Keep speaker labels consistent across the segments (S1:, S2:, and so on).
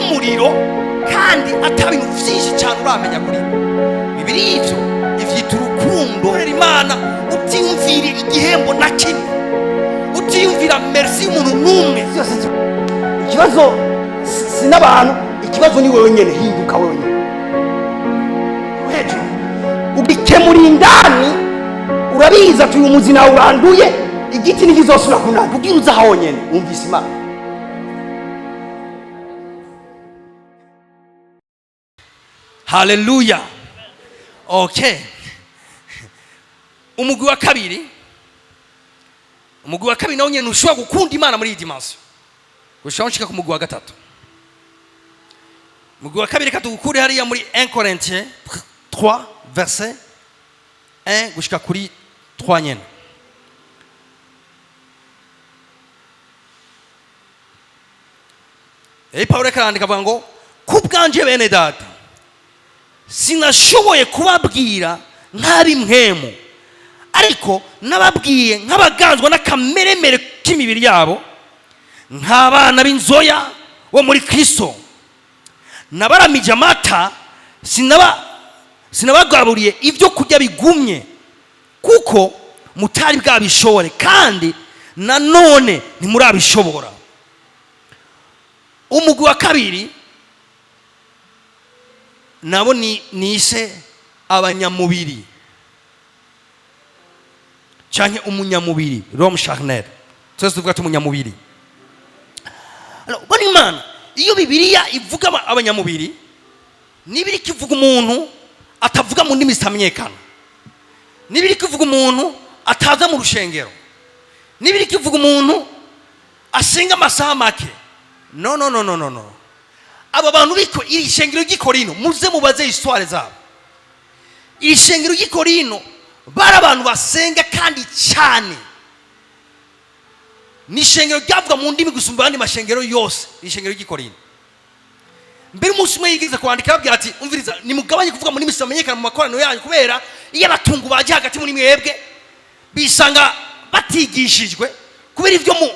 S1: N'umuriro kandi ata bintu byinshi cyane uramenya kuri bo. Bibiri ivyo ivyita urukundo. Rero Imana utiyumvira igihembo na kimwe, utiyumvira merci y'umuntu n'umwe.
S2: Byose ikibazo si n'abantu, ikibazo ni wewe nyene. Hinduka wewe nyene hejuru, ubikemura indani. Urabizi ati uyu muzi nawe uranduye, igiti ntikizosubira kunana kugira uze aho nyene wumvise Imana.
S1: Haleluya! Okay, umugwi wa kabiri, umugwi wa kabiri nawo nyene ntushobora gukunda Imana muri iyi dimension gushika nshika ku mugwi wa gatatu. Umugwi wa kabiri, reka tuwukure hariya muri 1 Corinthiens 3 verset 1 gushika kuri 3 nyene. Pawulo reka arandika avuga ngo: "Ku bwanje, bene data, sinashoboye kubabwira nk'ab'impwemu, ariko nababwiye nk'abaganzwa n'akameremere k'imibiri yabo, nk'abana b'inzoya bo muri Kristo. Nabaramije amata, sinabagaburiye ibyo kurya bigumye, kuko mutari bwabishobore, kandi nanone ntimurabishobora." Umugwi wa kabiri nabo ni nise abanyamubiri canke umunyamubiri, l'homme charnel. Twese tuvuga ati umunyamubiri. Alors, bona Imana, iyo Bibiliya ivuga abanyamubiri, niba iriko ivuga umuntu atavuga mu ndimi zitamenyekana, niba iriko ivuga umuntu ataza mu rushengero, niba iriko ivuga umuntu asenga amasaha make, no, no, no, no, no, no. Aba bantu biko iri shengero ry'i Korino, muze mubaze histoire zabo. Iri shengero ry'i Korino bari abantu basenga kandi cyane. Ni ishengero ryavuga mu ndimi gusumba ayandi mashengero yose, iri shengero ry'i Korino. Mbere umunsi umwe yigeze kwandika ababwira ati: "Umviriza, nimugabanye kuvuga mu ndimi zitamenyekana mu makoraniro yanyu, kubera iyo abatungu baje hagati muri mwebwe bisanga batigishijwe kubera ibyo mu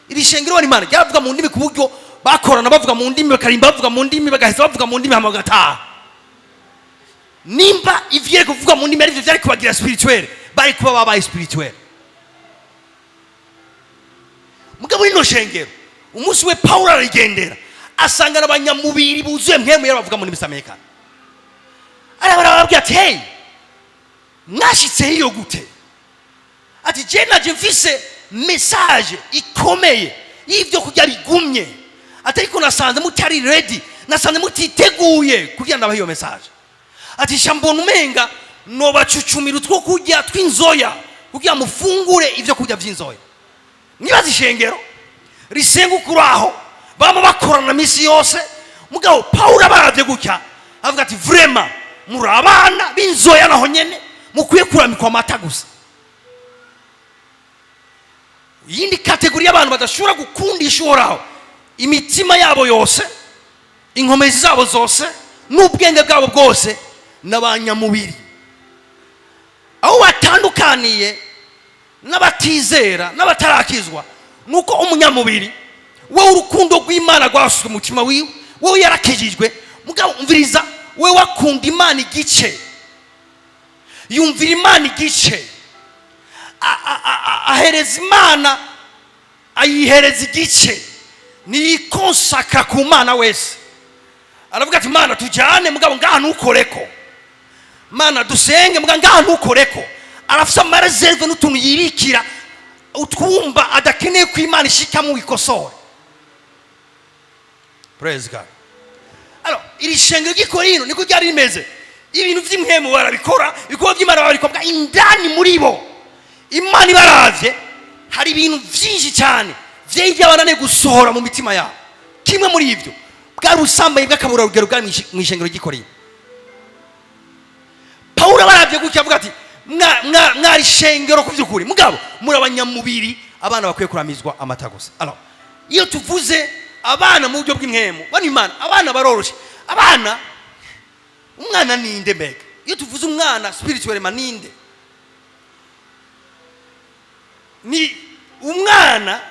S1: iri shengero." Imana ryavuga mu ndimi ku buryo bakorana bavuga mu ndimi, bakarimba bavuga mu ndimi, bagaheza bavuga mu ndimi, hama bagataha. Nimba ivyere kuvuga mu ndimi arivyo vyari kubagira spirituel, bari kuba babaye spirituel. Mugabo rino shengero, umunsi we Pawulo ararigendera, asanga n'abanyamubiri buzuye mpwemu yari, bavuga mu ndimi zitamenyekana. Arabara, arababwira ati: "Hey, mwashitse hiyo gute?" Ati: "Je naje mfise message ikomeye y'ivyo kurya bigumye." Ati: "Ariko nasanze mutari ready, nasanze mutiteguye kugira ndabahe iyo message." Ati: "Sha mbona umenga nobacucumira utwo kurya tw'inzoya kugira mufungure ivyo kurya vy'inzoya." Nibaza ishengero risenga ukuri aho bama bakorana misi yose, mugabo Pawulo abaravye gutya avuga ati: "Vraiment muri abana b'inzoya, naho nyene mukwiye kuramikwa amata gusa." Iyindi catégorie y'abantu badashobora gukundisha Uhoraho imitima yabo yose, inkomezi zabo zose n'ubwenge bwabo bwose, n'abanyamubiri. Aho batandukaniye n'abatizera n'abatarakizwa nuko umunyamubiri wowe urukundo rw'Imana rwasutswe mu mutima wiwe, wowe yarakijijwe, mugabo umviriza, we wakunda Imana igice, yumvira Imana igice, ahereza Imana, ayihereza igice, niyikonsakra ku Mana wese. Aravuga ati: "Mana tujyane, mugabo ngaha ntukoreko. Mana dusenge, mugabo ngaha ntukoreko." Arafise ama réserves n'utuntu yibikira, utwumba adakeneye ko Imana ishikamo ikosore. Praise God. Alors, iri shengero ry'i Korino niko ryari rimeze. Ibintu vy'impwemu barabikora, ibikorwa by'Imana barabikora, indani muri bo Imana ibaravye hari ibintu vyinshi cyane vyari byabananiye gusohora mu mitima yabo. Kimwe muri ivyo bwari ubusambanyi bw'akaburarugero bwari mw'ishengero ry'i Korino. Pawulo abaravye gutya avuga ati: "Mwari shengero ku by'ukuri, mugabo muri abanyamubiri, abana bakwiye kuramizwa amata gusa." Alors, iyo tuvuze abana mu buryo bw'impwemu, bano Imana, abana baroroshe. Abana, umwana ninde mbega? Iyo tuvuze umwana spirituellement ninde? Ni umwana,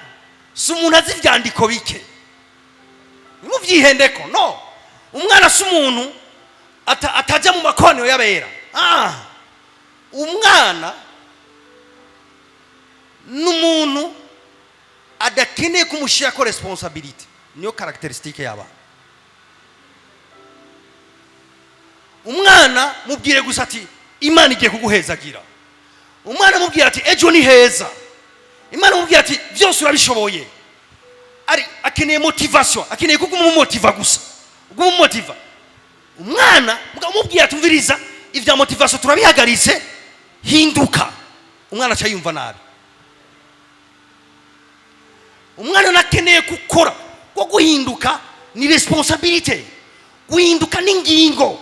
S1: si umuntu azi ivyandiko bike. Ntimuvyihendeko. No, umwana si umuntu atajya mu makoraniro y'abera. Umwana ni umuntu adakeneye kumushyirako responsabilité. Niyo caractéristique y'abana. Umwana mubwire gusa ati: "Imana igiye kuguhezagira." Umwana mubwire ati: "Ejo ni heza." Imana mubwire ati: "Byose urabishoboye." Ari akeneye motivation, akeneye kuguma umumotiva gusa, uguma umumotiva umwana. Umubwira ati: "Umviriza, ibya motivation turabihagaritse, hinduka." Umwana aca yumva nabi. Umwana nakeneye gukora ko guhinduka ni responsabilité, guhinduka ni ingingo,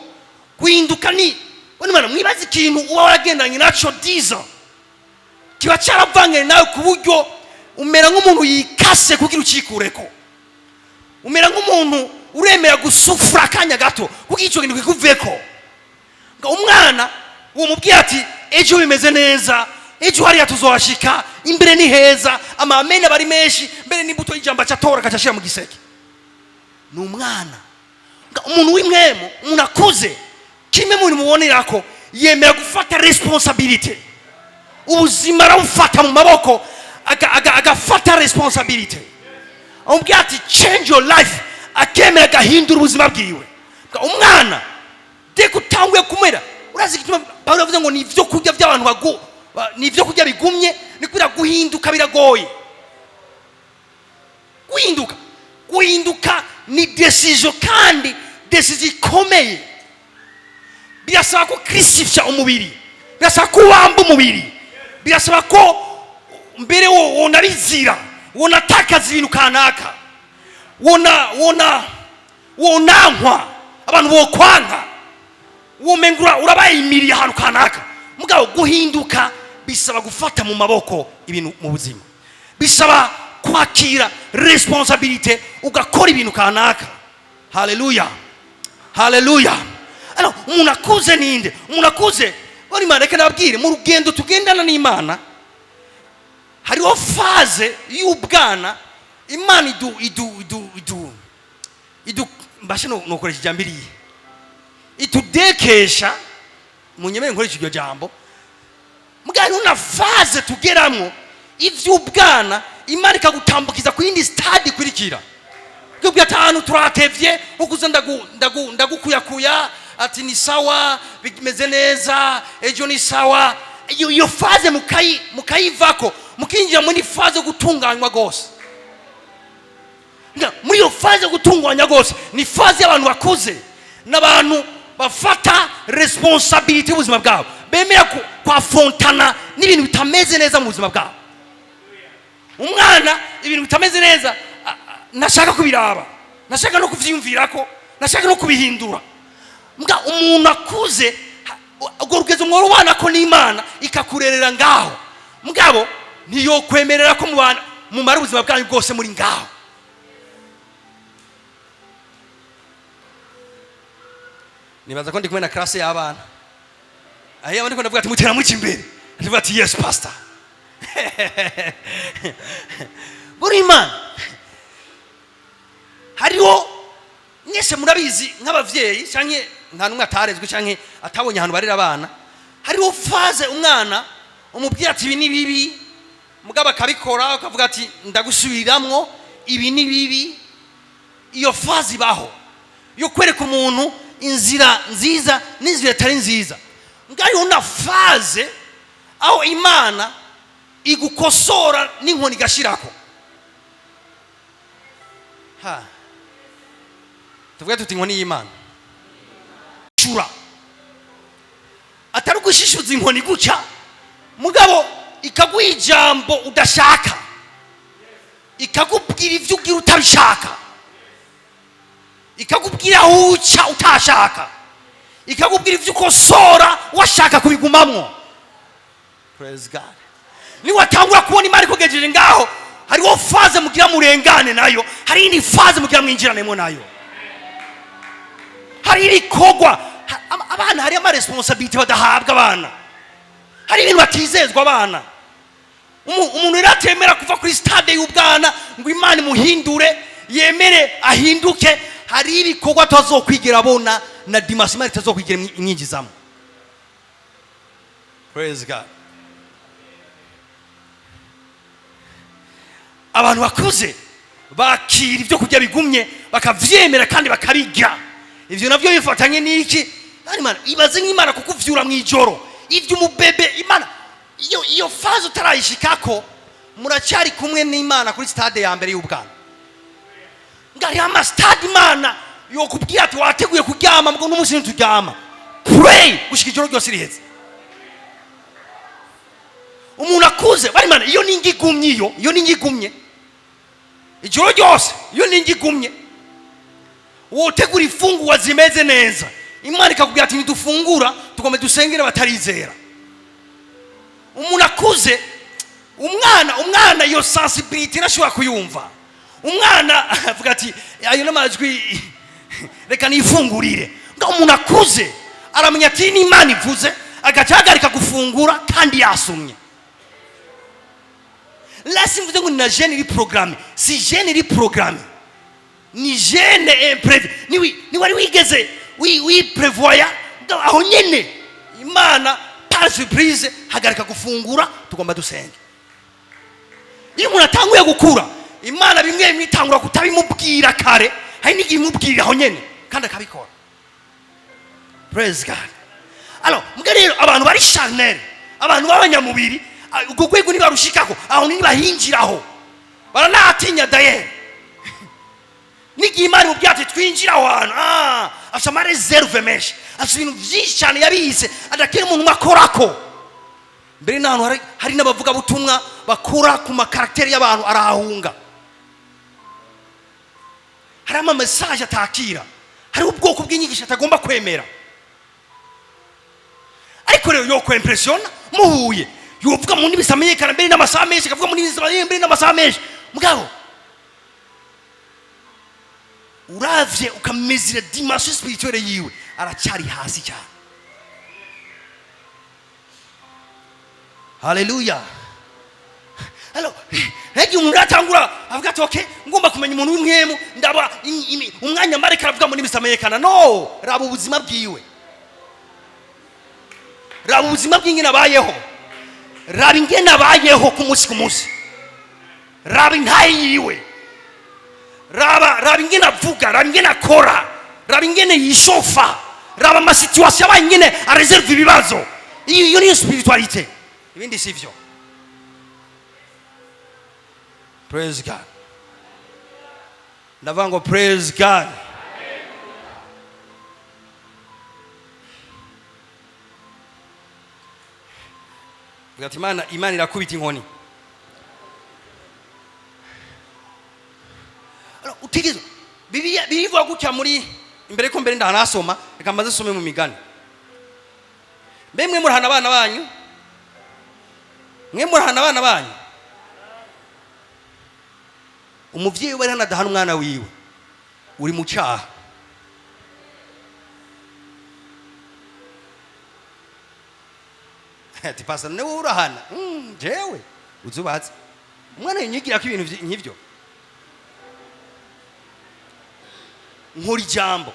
S1: guhinduka ni Bwana. Mwibaze ikintu uba waragendanye naco 10 ans, kiba cyaravanganye nawe ku buryo umera nk'umuntu yikase kugira ucikureko, umera nk'umuntu uremera gusufura akanya gato kugira icyo kintu kikuveko. Ngo umwana uwo mubwiye ati: "Ejo bimeze neza, ejo hariya tuzohashika, imbere ni heza." Amamene aba ari menshi, mbere n'imbuto y'ijambo aca atora, agaca ashira mu giseke. Ni umwana. Nga umuntu w'impwemu, umuntu akuze, kimwe mu bintu mubonera ko yemera gufata responsabilité. Ubuzima arabufata mu maboko, agafata responsabilité. Amubwira ati: "Change your life," akemera agahindura ubuzima bwiwe. Nga umwana dès utanguye kumera, urazi igituma Pawulo yavuze ngo ni ibyo kurya by'abantu ni ibyo kurya bigumye? Ni kubera guhinduka biragoye. Guhinduka ni décision, kandi décision ikomeye. Birasaba ko crucifia umubiri, birasaba ko ubamba umubiri, birasaba ko mbere wonabizira, wonatakaza ibintu kanaka, wona wonankwa, abantu bokwanka, womengura urabaye imiriye ahantu kanaka. Mugabo guhinduka bisaba gufata mu maboko ibintu mu buzima, bisaba kwakira responsabilité, ugakora ibintu kanaka. Haleluya, haleluya! Alors, umuntu akuze ninde? Umuntu akuze bari Imana. Reka nababwire, mu rugendo tugendana n'Imana hariho phase y'ubwana. Imana idu idu idu idu idu mbashe no nokoresha ijambo iriye, itudekesha. Munyemere nkoresha iryo jambo. Mugabo hariho na phase tugeramo ivy'ubwana, Imana ikagutambukiza ku yindi stade ikurikira. Kubwira ati: "Ahantu turatevye ukuze, ndagukuyakuya ati ni sawa, bimeze neza, ejo ni sawa." Iyo phase mukayivako, mukinjira muri phase yo gutunganywa rwose. Muri iyo phase yo gutunganya rwose ni phase y'abantu bakuze, n'abantu bafata responsabilité y'ubuzima bwabo, bemera kwaffrontana n'ibintu bitameze neza mu buzima bwabo. Umwana ibintu bitameze neza ntashaka kubiraba, ntashaka no kuvyiyumvirako, ntashaka no kubihindura. Mbwa umuntu akuze, urwo rugezo mworubana ko n'Imana ikakurerera ngaho, mugabo ntiyokwemerera ko mubana mumara ubuzima bwanyu bwose muri ngaho. Nibaza ko ndi kumwe na classe y'abana. Aho ndiko ndavuga ati: "Mutera muki imbere," ndavuga ati: "Yes, pastor." Buri Imana hariho, mwese murabizi nk'abavyeyi, canke nta n'umwe atarezwe canke atabonye ahantu barera abana. Hariho phase umwana umubwira ati: "Ibi ni bibi," mugabo akabikora, ukavuga ati: "Ndagusubiramwo, ibi ni bibi." Iyo phase ibaho yo kwereka umuntu inzira nziza n'inzira itari nziza. Hariho na phase aho Imana igukosora n'inkoni igashirako. Ha, tuvuge tuti: "Inkoni y'Imana shura." Atari ugushishuza inkoni gutya, mugabo ikaguha ijambo udashaka, ikakubwira ibyo ugira utabishaka, ikakubwira aho uca utashaka, ikakubwira ibyo ukosora washaka kubigumamwo. Praise God! Niwatangura kubona Imana ikugejeje ngaho, hariho phase mugira murengane nayo, hari indi phase mugira mwinjiranemo nayo, hari ibikorwa. Abana hari amaresponsabilité badahabwa abana, hari ibintu batizezwa abana. Umuntu rero atemera kuva kuri stade y'ubwana ngo Imana imuhindure. Yemere ahinduke. Hari ibikorwa tazokwigira abona na dimension Imana itazokwigira imwinjizamo. Praise God. Abantu bakuze bakira ibyo kurya bigumye, bakavyemera kandi bakabirya. Ivyo navyo bifatanye n'iki? Kandi Imana ibaze nk'Imana kukuvyura mu ijoro, ivyo umubebe Imana iyo phase utarayishikako, muracyari kumwe n'Imana kuri stade ya mbere y'ubwana. Ngari ama stade Imana yokubwira ati wateguye kuryama, ngo n'umunsi ntituryama, pray gushika ijoro ryose riheze. Umuntu akuze bari Imana iyo ningi igumye, iyo ningi igumye ijoro ryose, iyo ningi igumye, wotegura ifungurwa zimeze neza, Imana ikakubwira ati ntidufungura, tugomba dusengere batarizera. Umuntu akuze, umwana iyo sensibility ntashobora kuyumva. Umwana avuga ati ayo n'amajwi, reka nifungurire. Ngo umuntu akuze aramenya ati n'Imana ivuze, agaca ahagarika gufungura kandi yasumye. Là, simvuze ngo ni na jeûne iri programmé, si jeûne iri programmé, ni jeûne imprévu. Ni wari wigeze wi prévoya aho nyene Imana par surprise, hagarika gufungura, tugomba dusenge. Iyo umuntu atanguye gukura, Imana bimwe bimwe itangura kutabimubwira kare, hari n'igihe imubwira aho nyene kandi akabikora. Praise God. Alors mbwa rero abantu bari charnel, abantu b'abanyamubiri, urwo rwego ntibarushikako, aho ntibahinjiraho, baranatinya. D'ailleurs n'igihe Imana imubwira ati twinjira aho hantu, afite ama réserves menshi, afite ibintu byinshi cyane yabize adakira umuntu umwe akorako. Mbere n'ahantu hari n'abavugabutumwa bakora ku ma caractères y'abantu, arahunga. Hari ama messages atakira, hari ubwoko bw'inyigisho atagomba kwemera. Ariko rero yo kwimpressiona muhuye, yovuga mu ndimi zitamenyekana mbere n'amasaha menshi, akavuga mu ndimi zitamenyekana mbere n'amasaha menshi. Mugabo uravye ukamezira dimension spirituelle yiwe, aracyari hasi cyane. Haleluya. Alors rege umuntu atangura avuga ati okay, ngomba kumenya umuntu w'impwemu, ndaba umwanya mareka aravuga mu ndimi zitamenyekana. No raba ubuzima bwiwe, raba ubuzima bw'ingene abayeho, raba ingene abayeho ku munsi ku munsi, raba intaye yiwe, raba ingene avuga, raba ingene akora, raba ingene yishofa, raba ama situations abaye, ingene areserve ibibazo. Iyo niyo spiritualité, ibindi sivyo. Praise God. Ndavuga ngo praise God. Vuga ati Imana irakubita inkoni. Alors, utigeze Bibiliya birivuga gutya muri imbere ko mbere ndahanasoma, reka mbanze nsome mu Migani. Mbe mwe murahana abana banyu? Mwe murahana abana banyu? Umuvyeyi we hano adahana umwana wiwe, uri mu cyaha. Ati pasa ne wowe urahana? Jewe uzubatse umwana yinyigira ko ibintu nk'ivyo, nkora ijambo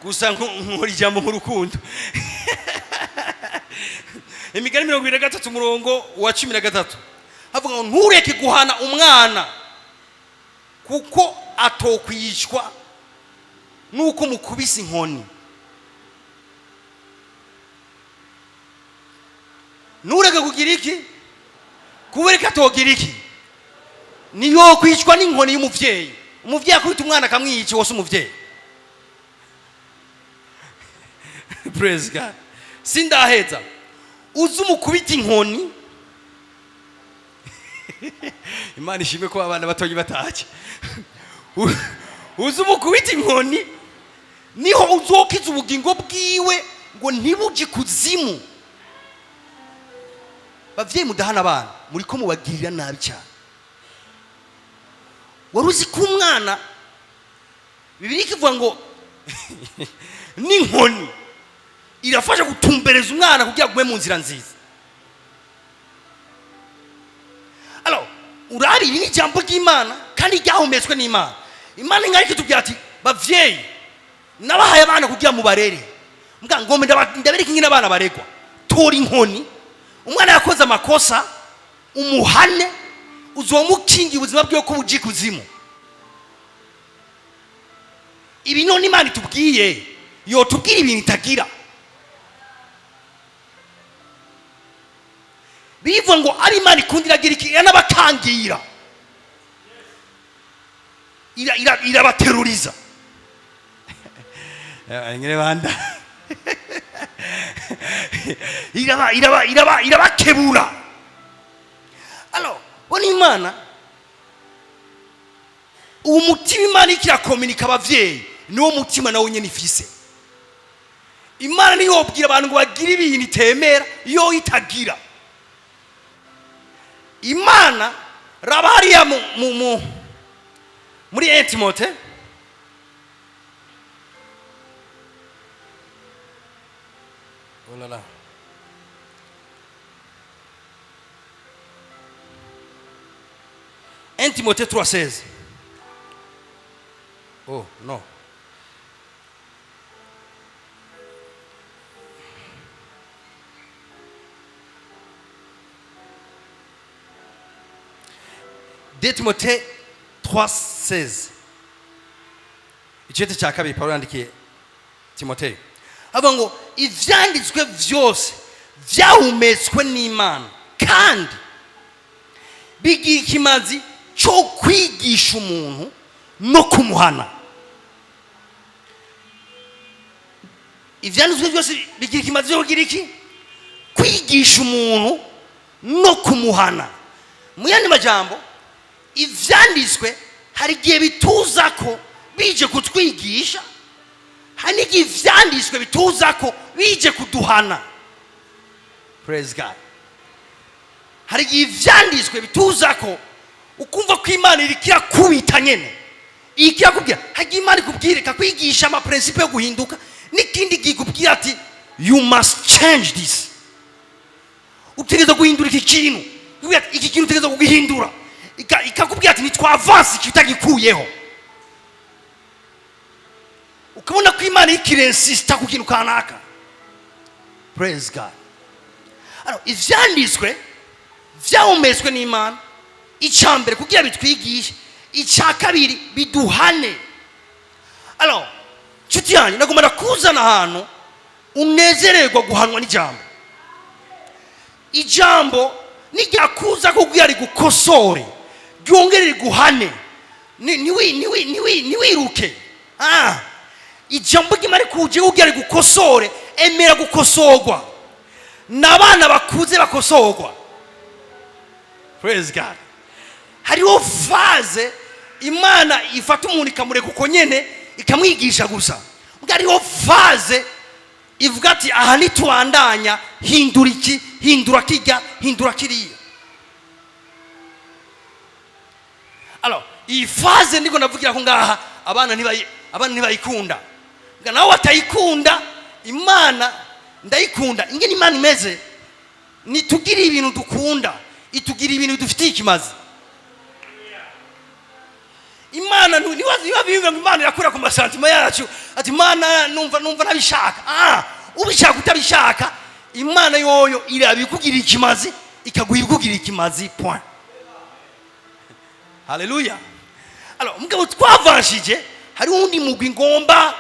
S1: gusa, nkora ijambo mu rukundo. Imigani 23 umurongo wa 13 havuga ngo ntureke guhana umwana, kuko atokwicwa nuko mukubise inkoni. Ntureke kugira iki? Kubereka atogira iki? Niyo kwicwa n'inkoni y'umuvyeyi. Umuvyeyi akubita umwana akamwica, wose umuvyeyi. Praise God. Sindaheza. Uzi umukubita inkoni. Imana ishimwe ko abana batoyi batashye. Uzi umukubita inkoni, niho uzokiza ubugingo bwiwe ngo ntibuje kuzimu. Bavyeyi mudahana abana, muriko mubagirira nabi cyane. Wari uzi ko umwana, Bibiliya ikivuga ngo n'inkoni irafasha gutumbereza umwana kugira agume mu nzira nziza. Alors Urabi, iri ni ijambo ry'Imana kandi ryahumetswe n'Imana. Imana ingarike tubwira ati: "Bavyeyi, nabahaye abana kugira mubarere. Mbwa ngombe ndabereka ingene abana baregwa. Tora inkoni, umwana yakoze amakosa umuhane, uzomukingira ubuzima bwiwe ko buja ikuzimu." Ibi none Imana itubwiye, yotubwira ibintu itagira? Bivuga ngo ari Imana ikunda, iragira iki? Iranabakangira, irabateruriza. Ngire banda iraba iraba iraba irabakebura. Alors bona Imana, uwo mutima Imana ikirakominika abavyeyi, niwo mutima nawo nyene ifise. Imana niyo yobwira abantu ngo bagire ibintu itemera, yo itagira. Imana, raba hariya muri 1 Timothée. Oh là là. 1 Timothée 3,16. Oh non. 2 Timothée 3,16. Icete cya kabiri Paulo yandikiye Timoteyo, avuga ngo ivyanditswe vyose vyahumetswe n'Imana kandi bigira ikimazi cyo kwigisha umuntu no kumuhana. Ivyanditswe byose bigira ikimazi cyo kugira iki? Kwigisha umuntu no kumuhana. Mu yandi majambo, ivyanditswe hari igihe bituza ko bije kutwigisha, hari n'igihe ivyanditswe bituza ko bije kuduhana. Praise God. Hari igihe ivyanditswe bituza ko ukumva ko Imana iriko irakubita nyene, iriko irakubwira. Hari igihe Imana ikubwira, ikakwigisha amaprincipe yo guhinduka, n'ikindi gihe ikubwira ati: "You must change this, utegereza guhindura iki kintu." Ikubwira ati: "Iki kintu utegereza kugihindura." Ikakubwira ati: "Ntitwavanse iki utagikuyeho." Ukabona ko Imana iriko irensista ku kintu kanaka. Praise God. Alors, ivyanditswe vyahumetswe n'Imana, icya mbere kugira bitwigishe, icya kabiri biduhane. Alors nshuti yanjye, nagomba kuzana ahantu unezererwa guhanwa n'ijambo. Ijambo niryakuza kugira rigukosore, ryongere riguhane, ntiwiruke. Ijambo ry'Imana rikuje kugira rigukosore, emera gukosorwa. N'abana bakuze bakosorwa. Praise God. Hariho phase Imana ifata umuntu ikamureka uko nyene, ikamwigisha gusa. Mbwa hariho phase ivuga ati: "Aha ntitubandanya, hindura iki, hindura kirya, hindura kiriya." Alors iyi phase ndiko ndavugira ko ngaha, abana ntibayikunda. Nga nawe batayikunda, Imana ndayikunda. Ingene Imana imeze, nitugira ibintu dukunda, itugira ibintu bidufitiye ikimazi. Imana niba biyumva ngo Imana irakura ku masentiments yacu, ati: "Imana, numva ntabishaka." Ubishaka utabishaka, Imana yoyo irabikugirira ikimazi, ikaguha ibikugirira ikimazi, point. Haleluya. Alors mugabo twavanshije, hari uwundi mugwi ngomba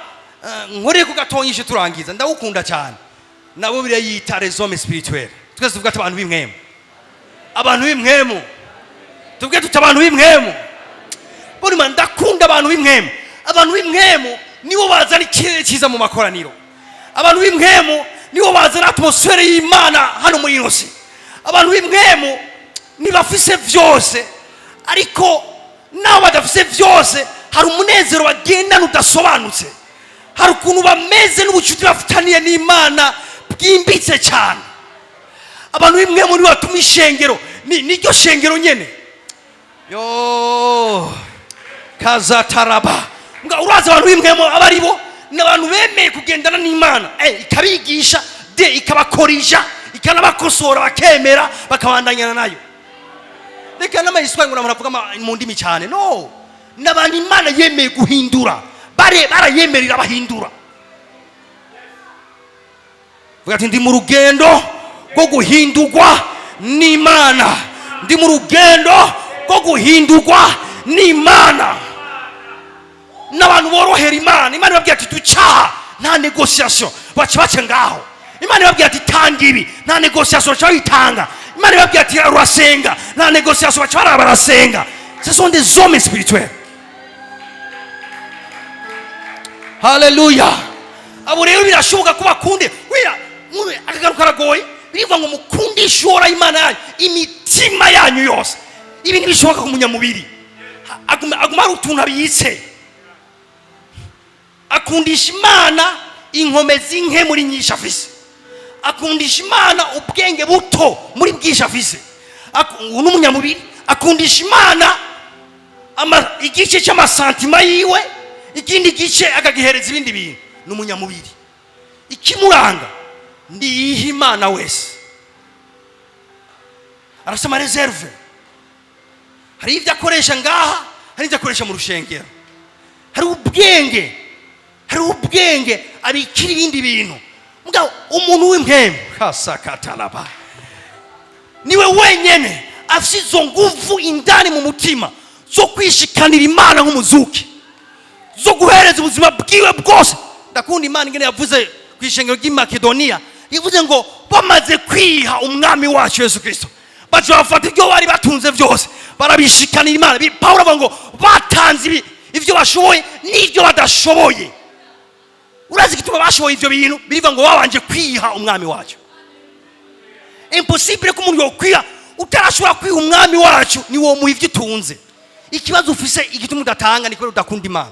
S1: nkoreye ku gatonyishe turangiza, ndawukunda cyane nabo, birayita les hommes spirituels. Twese tuvuga ati: "Abantu b'impwemu." Abantu b'impwemu, tuvuge tuti: "Abantu b'impwemu." Burima ndakunda abantu b'impwemu. Abantu b'impwemu nibo bazana ikirere cyiza mu makoraniro. Abantu b'impwemu nibo bazana atmosphère y'Imana hano muri ino si. Abantu b'impwemu ntibafise vyose, ariko naho badafise vyose, hari umunezero bagendana udasobanutse. Hari ukuntu bameze n'ubucuti bafitaniye n'Imana bwimbitse cyane. Abantu b'impwemu nibo batuma ishengero niryo shengero nyene yo kazataraba. Mbwa urazi abantu b'impwemu aba ari bo? Ni abantu bemeye kugendana n'Imana, ikabigisha de, ikabakorija, ikanabakosora, bakemera, bakabandanyana nayo. Reka n'amahistoire ngo abantu bavuga mu ndimi cyane. No, n'abantu Imana yemeye guhindura, bare barayemerera bahindura. Vuga ati ndi mu rugendo rwo guhindurwa n'Imana, ndi mu rugendo rwo guhindurwa n'Imana. N'abantu borohera Imana, Imana ibabwira ati ducaha, nta négociation, baca baca ngaho. Imana ibabwira ati tanga ibi, nta négociation, baca babitanga. Imana ibabwira ati urasenga, nta négociation, baca baraba barasenga. Ce sont des hommes spirituels. Haleluya. Abo rero birashoboka ko bakunde wira akagaruka karagoye. Birivuga ngo mukundishe Uhoraho Imana yanyu imitima yanyu yose. Ibi ntibishoboka ku munyamubiri. Aguma ari utuntu abitse. Akundisha Imana inkomezi nke muri nyinshi afise, akundisha Imana ubwenge buto muri bwinshi afise. Uyu ni umunyamubiri. Akundisha Imana igice cy'ama sentiments yiwe, ikindi gice akagihereza ibindi bintu. Ni umunyamubiri. Ikimuranga ndiyiha Imana wese, arafite ama réserves. Hari ibyo akoresha ngaha, hari ibyo akoresha mu rushengero. Hari ubwenge abikira ibindi bintu. Mugabo umuntu w'impwemu kasakatalaba niwe wenyene afite izo nguvu indani mu mutima zo kwishikanira Imana nk'umuzuki, zo guhereza ubuzima bwiwe bwose. Ndakunda Imana ingene yavuze ku ishengero ry'i Makedoniya. Yavuze ngo bamaze kwiha Umwami wacu Yesu Kirisito, baca bafata ibyo bari batunze byose barabishikanira Imana. Pawulo avuga ngo batanze ibyo bashoboye n'ibyo badashoboye. Urazi igituma bashoboye ibyo bintu? Birivuga ngo babanje kwiha Umwami wacu. Impossible ko umuntu yokwiha. Utarashobora kwiha Umwami wacu, ni wo muha ibyo utunze. Ikibazo ufise, igituma udatanga, ni kubera udakunda Imana.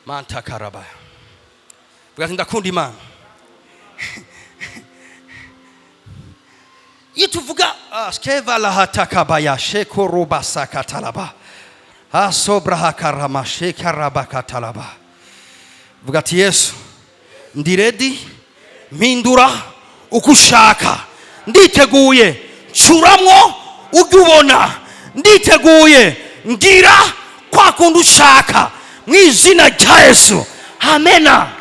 S1: Mantakaraba. Vuga ati ndakunda Imana. Iyo tuvuga skevalahatakabaya shekorobasakatalaba asobrahakarama shekarabakatalaba, vuga ati Yesu, ndi ready, mpindura uko ushaka, nditeguye, ncuramwo ujya ubona, nditeguye, ngira kwa kundi ushaka, mu izina rya Yesu, amena.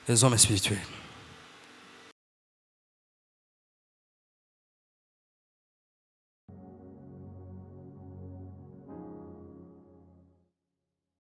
S1: Les hommes spirituels.